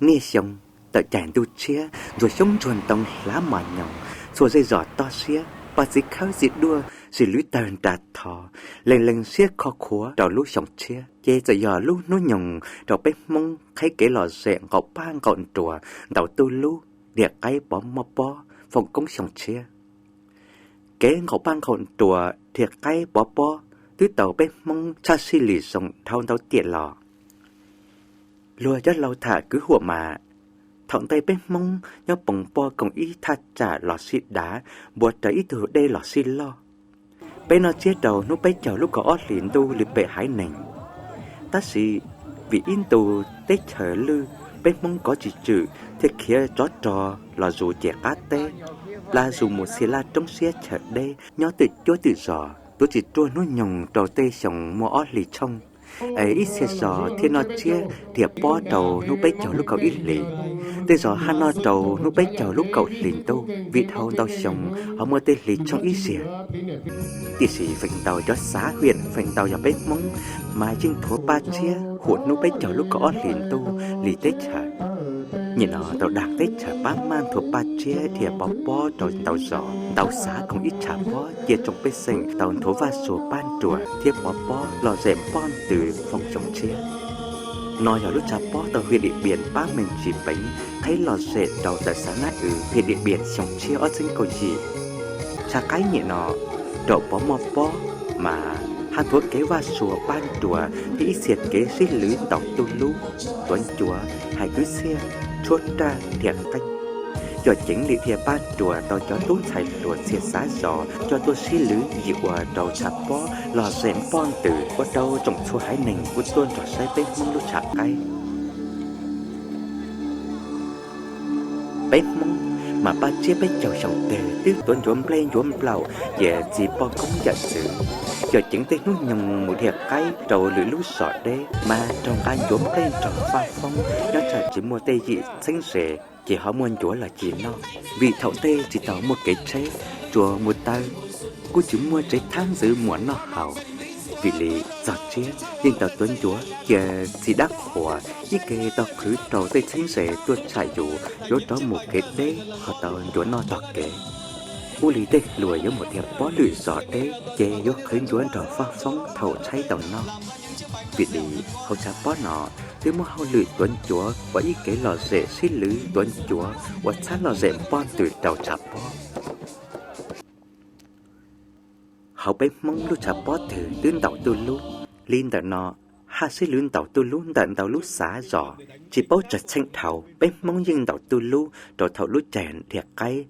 Niaj xyoo, tawm caij ntuj tshiab, ntxuag xyoob ntxuag ntoo hlav mos nyoos, txhua zej zos toj siab, poj txiv khawb txiv duaj, sim lwv tawg nra tho, lees lees siab kho khuav rau lub xyoo tshiab. Ces txawm yog lub hnub nyoog rau peb Hmoob qheb kev lom zem nqaum paj nqaum nruas, ntaus tuj lub, dhia qaib pov moj pob, foom koob xyoo tshiab. Kev nqaum paj nqaum nruas, dhia qaib pov pob twb tau peb Hmoob tshaj sij lim zoo dhau ntau tiam los. Luag cov laus tham kwv huam mas, thaum ntej peb Hmoob nyob poos poj koom ib thaj tsam los sij dav, npua raws ib tug dej los sij loj. Peb noj tsiab rau hnub peb caug lub kaum ob hlis ntuj li pem haiv neeg. Tab sis vim ib ntu teb chaws lwj, peb Hmoob kov tsis tswm thiaj khiav tsov rog los zus ces qab teb, pla zus mus xia laj roob siab chaw deb nyob twm cuab twm zos, tuav tsis ruaj hnub nyoog rau tej xyoo muaj ob hlis tshooj. Es ib txhia zos thiaj noj tsiab dhia pob rau hnub peb caug lub kaum ib hlis, tej zos haj noj rau hnub peb caug lub kaum hlis ntuj vim dhau ntau xyoo ho muaj tej hlis tshooj ib zaug. Tiam sis feem ntau cov xav hiam feem ntau yog peb Hmoob mas yeej thuav paj tsiab huam hnub peb caug lub kaum ob hlis ntuj li teb chaws. Nim no tau dag teb chaws pab maj thuav paj tsiab dhia pov pob rau ntau zos, ntau xav koom ib tshav pob cia tsoom pej xeem tau nthuav vaj suas paj nruas thiab pov pob lom zem npoj ntws foom xyoo tshiab. No yog lub tshav pob tau hiam Dim Piam pab meej tsis peev qheb lom zem rau tawm xav nab w hiam Dim Piam xyoo tshiab ob txhiab kaum yim. Tshav qaib nim no raum pov moj pob mas haj thuav kev vaj suas paj nruas thiab ib txhia kev sib lwv ntaus tuj lub, tuav ncuav, hais kwv txhiaj, tshuab raj dhia qeej. Yog ceev li dhia paj nruas tau cov tub ntxhais hluas txhia xav zos coj tuaj sib lwv yim ua rau tshav pob lom zem npoj ntws ua rau tsoom txhua haiv neeg kuj tuaj nrog saib peb Hmoob lub tshav qaib. Peb Hmoob mas paj tsiab peb caug xyoo twg twb tuav ncuav nplej ncuav nplaum cia txi poj koob yawm txwv. Yog ceev tej hnub nyoog mus dhia qaib rau lwm lub zos deb mas raug nqa ncuav nplej nrog vaj foob nyob tsam tsis muaj tej yim txheeb ze ces ho muaj ncuav los ci noj. Vim thaum ntej tsis tau muaj kev tsheb, tsuas mus taw, kuj tsis muaj tsev thab ntxwv muas noj haus. Vim li txog tsiab yeej tau tuav ncuav cia txi dab qhuas ib ke tau qhwv rau tej txheeb ze tuaj tsham yus yuav rov mus kev deb ho tau ncuav noj tog kev. Ua li tej hluas yuav mus dhia pob lwm zos deb ces yuav qhwv ncuav nrog vaj foob thaum tshaib tau noj. Vim li hauv tshav pob no twb muaj hauj lwm tuav ncuav ua ib kev lom zem sib lwv tuav ncuav ua txhab lom zem npoj ntws rau tshav pob. Hauv peb Hmoob lub tshav pob twg twb ntaus tuj lub. Li ntawm no, haj sib lwv ntaus tuj lub ntawm ntau lub xav zos, tsis paub tsawg txheej dhau, peb Hmoob yeej ntaus tuj lub rau thaum lub caij dhia qaib.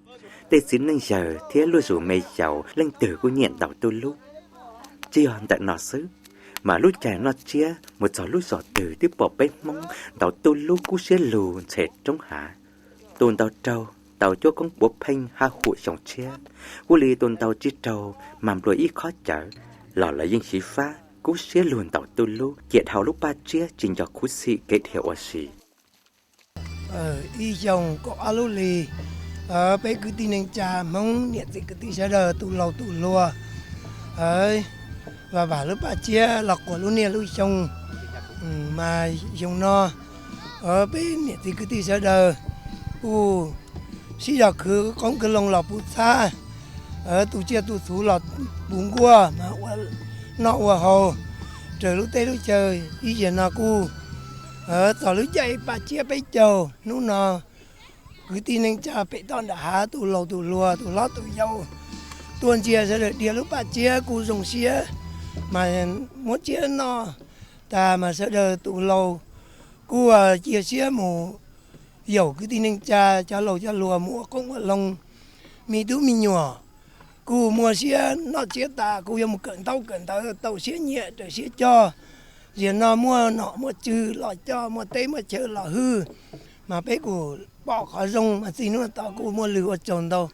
Tej txiv neej yawg thiab luag zus me yaus leej twg kuj nyiam ntaus tuj lub. Tsis yog ntawm no xwb, mas lub caij noj tsiab mus txog lub zos twg twb pom peb Hmoob ntaus tuj lub kub siab lug ntxhe roob hav. Tus ntaus raug tau cuab koob puav pheej haj huam xyoo tshiab, ua li tus ntaus tsis raug mas nplua ib khob cawv los lawv yeej xyiv fab kub siab lug ntaus tuj lub cia dhau lub paj tsiab tsis nco khuv xim kev dhia ua si. Ib xyoo kaum ob lub hli, peb kwv tij neej tsa Hmoob niam txiv kwv tij sawv daws tus laus tus hluas, vam vam lub paj tsiab los quas lub niaj lub xyoo. Mas xyoo no peb niam txiv kwv tij sawv daws kuj sib zog khwv qoob khwv loo los puv txhab, tu tsiaj tu txhuv los puv nkuaj mas ua noj ua haus raws lub teb lub chaw. Ib zaug no kuj txog lub caij paj tsiab peb caug hnub no, kwv tij neej tsa pem toj nram hav tus laus tus hluas tus hlob tus yau tuaj ntsia sawv daws dhia lub paj tsiab kuj zoo siab, mas muab tsiab noj tas mas sawv daws tus laus kuj cia siab mus yaum kwv tij neej tsa cov laus cov hluas mus ua qoob ua loo. Me tub me nyuam kuj muaj siab noj tsiab tas kuj yuav mus kawm ntaub kawm ntawv tau siab nyiam raws siab coj. Zaum no muaj nom muaj tswv los coj, muaj teb muaj chaw los hwj, mas peb kuj pom qhov zoo mas txij hnub no tod kuj muaj lwg ua tsaug ntau.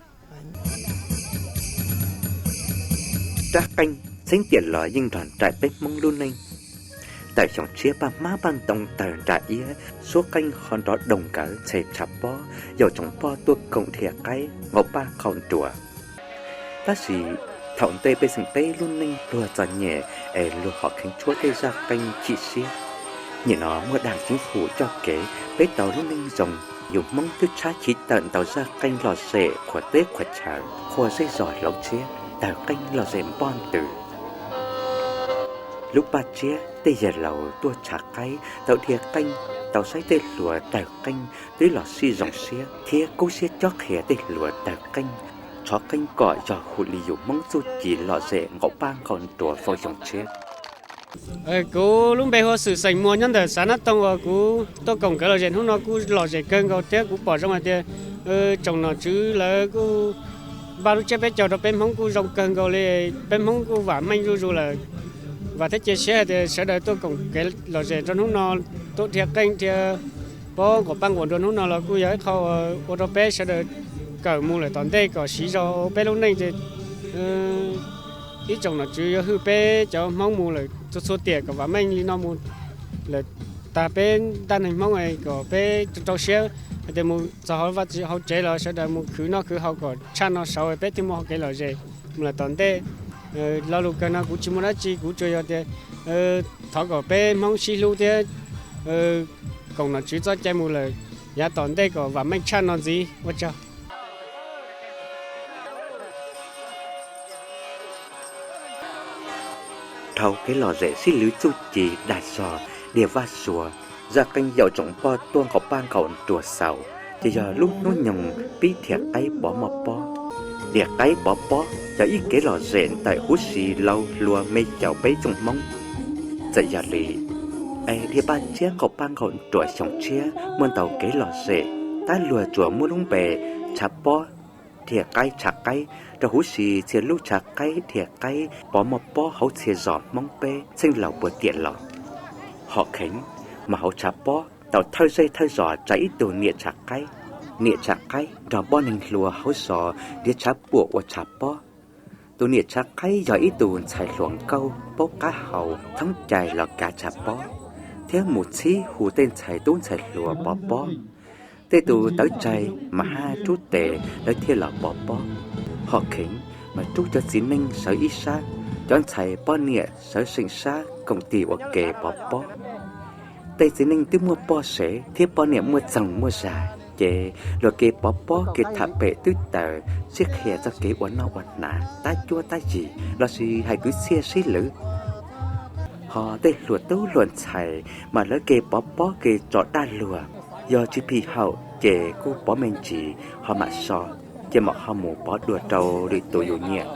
Rab qeej txheeb tiam los yeej nrog nraim peb Hmoob lub neej. Tawm xyoo tshiab paj hmab paj ntoo tawg nra iab, suab qeej ho nrov doog nkawv ntxhe tshav pob, yaum tsoom poj tuaj koom dhia qaib nqaum paj nqaum nruas. Tab sis thaum ntej pej xeem peb lub neej luag txom nyem es luag ho kheev tshuab tej zaj qeej chim siab. Nim no muaj daim ceeb hum coj kev peb tau lub neej zoo, yus Hmoob twb tshab chiv tawm ntau zaj qeej lom zem qhuas teb qhuas chaw, qhuas zej zos hloov tshiab, tawg qeej lom zem npoj ntws. Lub paj tsiab tej yawg laus tuaj tshav qaib tau dhia qeej, tau saib tej hluas tawg qeej twb los sij zoo siab thiab kub siab cob qhia tej hluas tawg qeej, tshov qeej kom yog hum li yus Hmoob txuj ci lom zem nqaum paj nqaum nruas foom xyoo tshiab. Kuv lub npe hu ua Xwm xeem Muas nyob ntawm xav Nab Toog uas kuv tuaj koom kev lom zem hnub no kuj lom zem kawg nkaus thiab kuv pom zoo hais tias tsoom nom tswv lawv kuj npaj lub tsiab peb caug rau peb Hmoob kuj zoo kawg nkaus li. Peb Hmoob kuj vam meej zuj zus lawm. Vam thiab cia siab hais tias sawv daws tuaj koom kev lom zem rau hnub no, tuaj dhia qeej dhia pob nqaum paj nqaum nruas hnub no los kuj yog ib qho ua rau peb sawv daws kawm mus lawm tom ntej kom siv zog peb lub neej ces ib tsoom nom tswv yuav hwj peb cov Hmoob mus lawm txhua txhua tiam kom vam meej li no mus lawm tag peb ntaj neeg Hmoob kom peb rau siab hais tias mus txog hauv vaj hauv tsev los sawv daws mus khwv noj khwv haus kom tshaj no saud peb thiaj muaj hau kev lom zem mus lawm tom ntej. Lo lus kawg no kuv tsis muaj dab tsi, kuv tsuas yog tias thov kom peb Hmoob sib hlub thiab koom nom tswv txoj cai mus lawm yav tom ntej kom vam meej tshaj no ntxiv. Ua tsaug. Dhau kev lom zem sib lwv txuj ci dag zog, dhia vaj suav, zaj qeej yaum tsoom poj tuaj nqaum paj nqaum nruas xaus, ces yog lub hnub nyoog pib dhia qaib pov moj pob. Dhia qaib pov pob yog ib kev lom zem ntawm huv si laus hluas me caum peb tsoom Hmoob. Txawm yog li, es dhia paj tsiab nqaum paj nqaum nruas xyoo tshiab muaj ntau kev lom zem, tab luag tsuas muab lub npe tshav pob, dhia qaib tshav qaib, rau huv si txhia lub tshav qaib dhia qaib pov moj pob hauv txhia zos Hmoob peb txheej laus puag tiam los. Hom kheev, mas hauv tshav pob tau thawj zej thawj zos tsa ib tug niam tshav qaib. Niam tshav qaib nrog poj neeg hluas hauv zos nrhiav tshav puam ua tshav pob. Tus niam tshav qaib yog ib tug ntxhais hluas nkauj paub qab hau thoob cai los kav tshav pob, thiab mus txhib hu tej ntxhais tub ntxhais hluas pov pob. Tej tus tawv tsaig mas haj rub tes lawv thiaj los pov pob. Hom kheev mas rub cov txiv neej sawv ib sab, cov ntxhais poj niam sawv seem sab koom tig ua ke pov pob. Tej txiv neej twb muaj poj sev thiab poj niam muaj txoog muaj zag, ces luag kev pov pob kev tham pem twb taws, sib qhia txoj kev ua noj ua hnav, tab cuab tab yig lossis hais kwv txhiaj sib lwv. Ho tej hluas tub hluas ntxhais mas lawv kev pov pob kev tso dab luag, yog tsis phim haum ces kuj pov me ntsis ho mam so, ces mam ho mus pov dua rau lwm tus yus nyiam.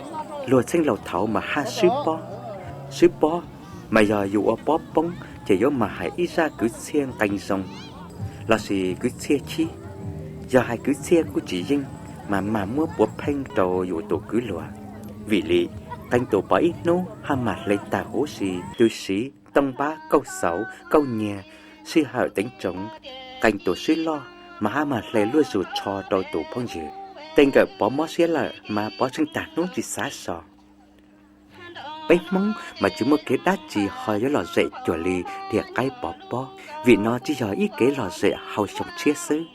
Luag txheej laus thaud mas haj swb pob. Swb pob mas yog yus ua pob poob ces yuav mas hais ib zaj kwv txhiaj nqee zoo lossis kwv txhiaj chib. Yog hais kwv txhiaj kuj tsis yeej, mas mas muab puav pheej rau yus tus kwv luag. Vim li qee tus pov ib hnub haj mas hle tag huv si, tw siv, tooj npab, kauj xauv, kauj nyiag, sij hawm teev tsoov. Qee tus swb loj mas haj mas hle luaj zus tsho rau tus phooj ywg. Tej nkawm pov mob siab lawm mas pov tsheej tag hnub tsis xav so. Peb Hmoob mas tsis muaj kev dab tsi ho yuav lom zem cuag li dhia qaib pov pob, vim no tsis yog ib kev lom zem hauv xyoo tshiab xwb,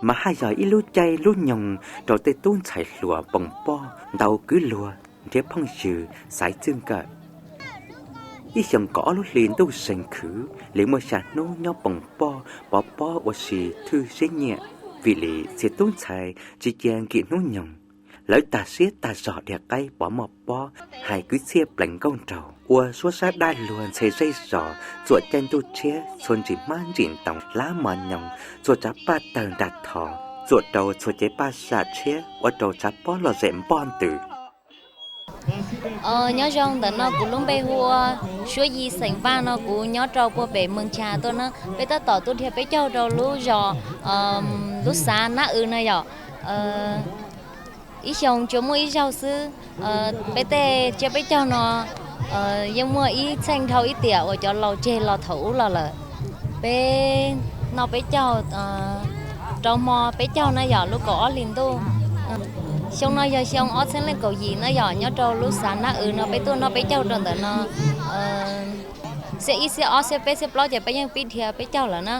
mas haj yog ib lub caij lub nyoog rau tej tub ntxhais hluas npoos poj, ntaus kwv luag, nrhiav phooj ywg, xaiv txij nkawm. Ib xyoos kaum ob lub hli ntuj zeeg khwv li muaj xya hnub nyob npoos poj pov pob ua si thwj siab nyiam, vim li txhia tub ntxhais tsis cia nkim hnub nyoog. Lawv tag siab tag zog dhia qaib pov moj pob, hais kwv txhiaj plees nkauj nraug, ua suab sab dab luag ntxhe zej zos, txuam caij ntuj tshiab txhua ntsis hmab ntsis ntoo hlab mos nyoos, txhua tsav paj tawg nra tho, txuam rau txhua cev paj zam tshiab ua rau tshav pob lom zem npoj ntws. Nyob zoo, ntawm no kuv lub npe hu ua Suab Yi xeem Vaj no, kuv nyob rau puag pem Meeg Tshas tuaj na. Peb tab tom tuaj dhia peb caug rau lub zos, lub xav Nab Ws no yom. Ib xyoos tsuas muaj ib zaug xwb. Peb tej tsiab peb caug no yeej muaj ib txheej dhau ib tiam uas cov laus tseg los thaum ub los lawm. Peb noj peb caug rau hmo peb caug na yom, lub kaum ob hlis ntuj. Xyoo no yog xyoo ob txhiab leej kaum yim na yom, nyob rau lub xav Nab Ws no peb tuaj noj peb caug rau ntawm no. Xiab ib, xiab ob, xiab peb, xiab plaub ces peb yeej pib dhia peb caug lawm na.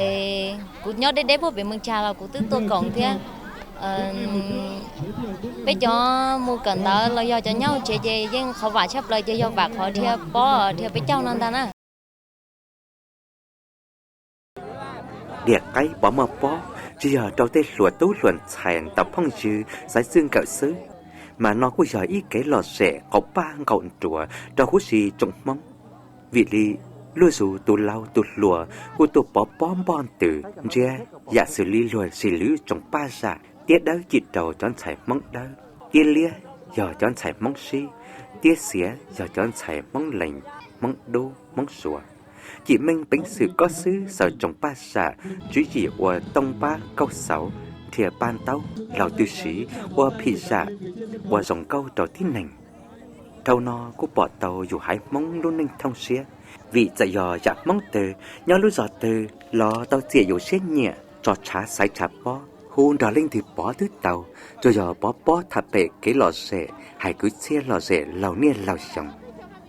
Es kuv nyob deb deb puag pem Meeg Tshas los kuv twb tuaj koom thiab. Peb cov mus kawm ntawv los yog cov nyob hauv tsev ces yeej qhov vam tshaj plaws ces yog vam qhov dhia pob dhia peb caug no ntag na. Dhia qaib pov muaj pob tsis yog rau tej hluas tub hluas ntxhais ntawm phooj ywg xaiv txwj nkawm xwb, mas no kuj yog ib kev lom zem qaum paj nqaum nruas rau huv si tsoom Hmoob. Vim li luag zus tus laus tus hluas kuj tuaj pov pob npoj ntws ntsiab yam xws li luag sis lwv tsoom paj zam, tiab dawb cim rau cov ntxhais Hmoob dawb, tiab liab yog cov ntxhais Hmoob sib, tiab xiav yog cov ntxhais Hmoob Lees, Hmoob Dub, Hmoob Suav. Cim meej peev xwm kob xwb xaws tsoom paj zam tswv yim ua tooj pab kauj xauv, nrhiav paj ntaub, laus tw siv ua phim zam, ua zoo nkauj rau tib neeg. Dhau no kuj pom tau yus haiv Hmoob lub neej thooj siab, vim txawm yog yam Hmoob twg nyob lub zos twg los tau txiam yus siab nyiam, tso tshav xaiv tshav pob, hu nrog leej twg pov twb tau, tsuas yog pov pob tham pem kev lom zem, hais kwv txhiaj lom zem laug niaj laug xyoo.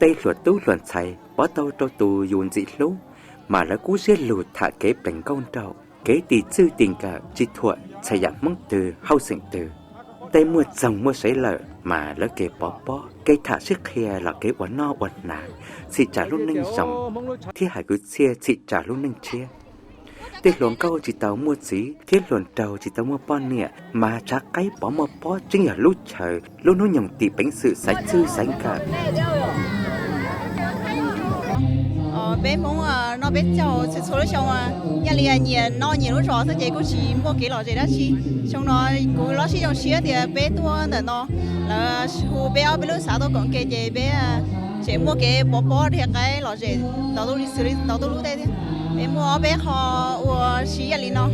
Tej hluas tub hluas ntxhais pov tau rau tus yus ntxim hlub, mas lawv kub siab lug tham kev plees nkauj nraug, kev tis txwj tis nkawm tsis thuam txhais yam Hmoob twg hauj xeem twg. Tej muaj txoog muaj sev lawm mas lawv kev pov pob, kev tham sib qhia los kev ua noj ua hnav, txhim tsam lub neej zoo, thiab hais kwv txhiaj txhim tsam lub neej tshiab. Tej hluas nkauj tsis tau muaj txiv thiab hluas nraug tsis tau muaj poj niam mas tshav qaib pov muaj pob tseeb yog lub chaw lub hnub nyoog tim peev xwm xaiv txwj xaiv nkawm. Peb Hmoob noj peb caug txhua txhua lub xyoo, yam li nyias noj nyias lub zos xwb ces kuj tsis muaj kev lom zem dab tsi. Xyoo no kuv loj sib zoo siab tias peb tuaj ntawm no, lawv hu peb ob peb lub xav tuaj koom kev ces peb tseem muaj kev pov pob dhia qaib lom zem ntau tuj lub tej thiab. Peb muaj ob peb qho ua si yam li no.